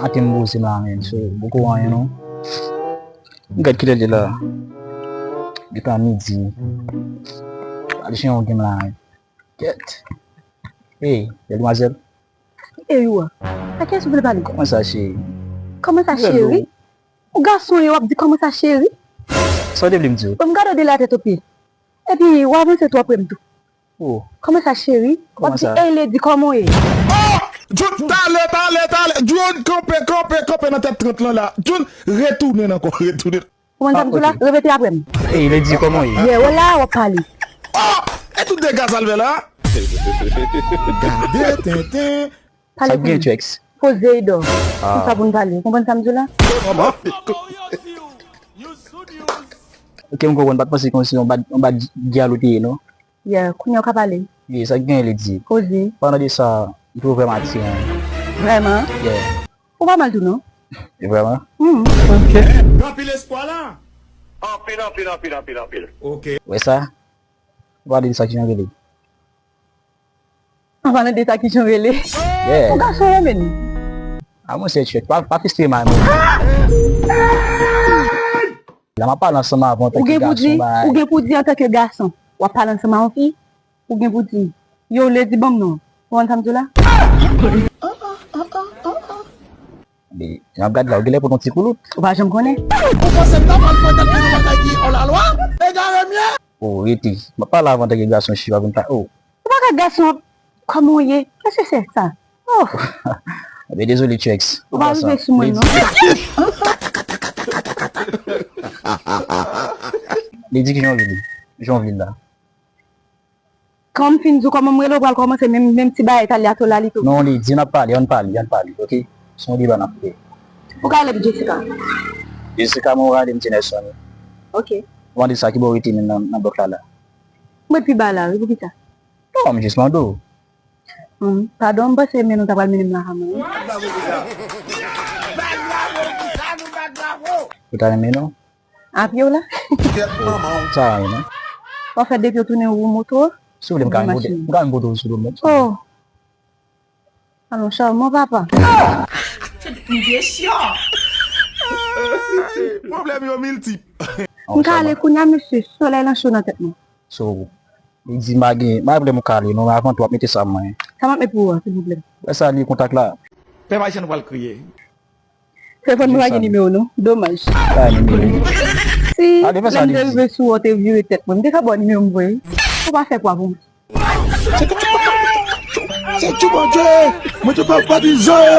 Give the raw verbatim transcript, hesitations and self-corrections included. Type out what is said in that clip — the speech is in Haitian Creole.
Maten m poze m la, men, so, poko anyen, non. M gad kilè l ye la. Gentan midi. Al chen yon game la, men. Kèt. Hey, demwazèl. Ey, ou a. A kiyès ou vle pale? Kòman sa, cheri? Kòman sa, cheri? Ou gason ye, w ap di kòman sa, cheri? Sa w te vle m di w? Bon, m gade w de la tèt o pye. Epi, w avanse tou apre m tou. Oh. Kòman sa, cheri? W ap di, ey, lady, kòman w ye? Oh! Jun, talè, talè, talè. Jun, kanpe, kanpe, kanpe nan tèt trant lan la. Jun, retounen ankò, retounen. Ou konn sa m di w la? Repete apre m. Ey, lady, kòman w ye? Yeah, wè la, w ap pale. Oh! E tout dega sa l fè la? Gade tenten. Pale pou m. Sa k gen, Tchwex? Poze, Idò. Ah. Konsa pou n pale. Ou konprann sa m di w la? Kòman? Ok, m konprann, m pa t panse konsi yon bad, yon bad gyal ou te ye, non. Yeah, kounye a w ka pale. Ye, sa k gen, lady? Koze. Palan de sa, m twouve w vrèman atiran. Vrèman? Yeah. Ou pa mal tou, non? Vrèman? Hmm. Ok. Gen anpil espwa la. Anpil, anpil, anpil, anpil, anpil. Ok. Wè sa? Ou pale de sa ki jan rele. An palan de sa ki jan rele. Yeah. Ou gason renmen li. A, mwen se Tchwex, pa, pa fistre may mwen. La m ap pale ansanm avè w antanke gason, bay. Ou gen pou di, antanke gason, w ap pale ansanm a yon fi, ou gen pou di, yo, lady, ban m non. Ou konn sa m di w la? Men, jan m ap gade la, ou genlè pot yon ti koulout. Ou pa janm konnen. Ou panse m ta pral fè tèt mwen yon bagay ki hors la loi? Egare m ye! Oh, rete. M ap pale avè w antanke gason, cheri, pa vin ta, oh. Ou pa ka gason, kòman w ye? Qu'est-ce que c'est ça? Oh! Ebyen, dezole, Tchwex. Ou pa rive sou mwen, non. Lady, ki jan w vin? Jan w vin la? Kan m fin di w kòman m rele, w pral kòmanse menm, menm ti bagay Talya Tolalito. Non, lady, n ap pale, ann pale, ann pale, ok? Se yon deba n ap fè. Ou ka rele m Jessica. Jessica, mwen rele m Ti Nelson. Ok. Ou mande sa, ki bò w rete menm nan, nan blòk la, la? Mwen pi ba la, wi, poukisa? Non, m jis mande w. Hmm, padon, m panse men nou ta pral mennen m lakay mwen, wi. Ou ta renmen non? A pye w la? Kèt manman w. Sa a, non? W ap fè de pye w tounen ou moto? Si w vle, m ka vin pote, m ka vin pote w sou do m, non? Oh! Alon, chawman, papa. Pwoblèm yo miltip. M ka ale kounye a, mesye, solèy lan cho nan tèt mwen. So, li di m pa gen, m pa gen pwoblèm ou ka ale, non, men avan tou w ap mete sa mwen. Sa m ap met pou ou a, silvouplè? Wè sa li kontak la. Pèp Ayisyen nou pral kriye. Telefòn mwen pa gen nimewo non. Domaj. Pa nimewo. Si lè m te rive sou ou, ou te vire tèt mwen, m te ka ba w nimewo m vre. Ou pa fè pwa pou mwen. Se tchou Bondye. Mwen te pa patizan.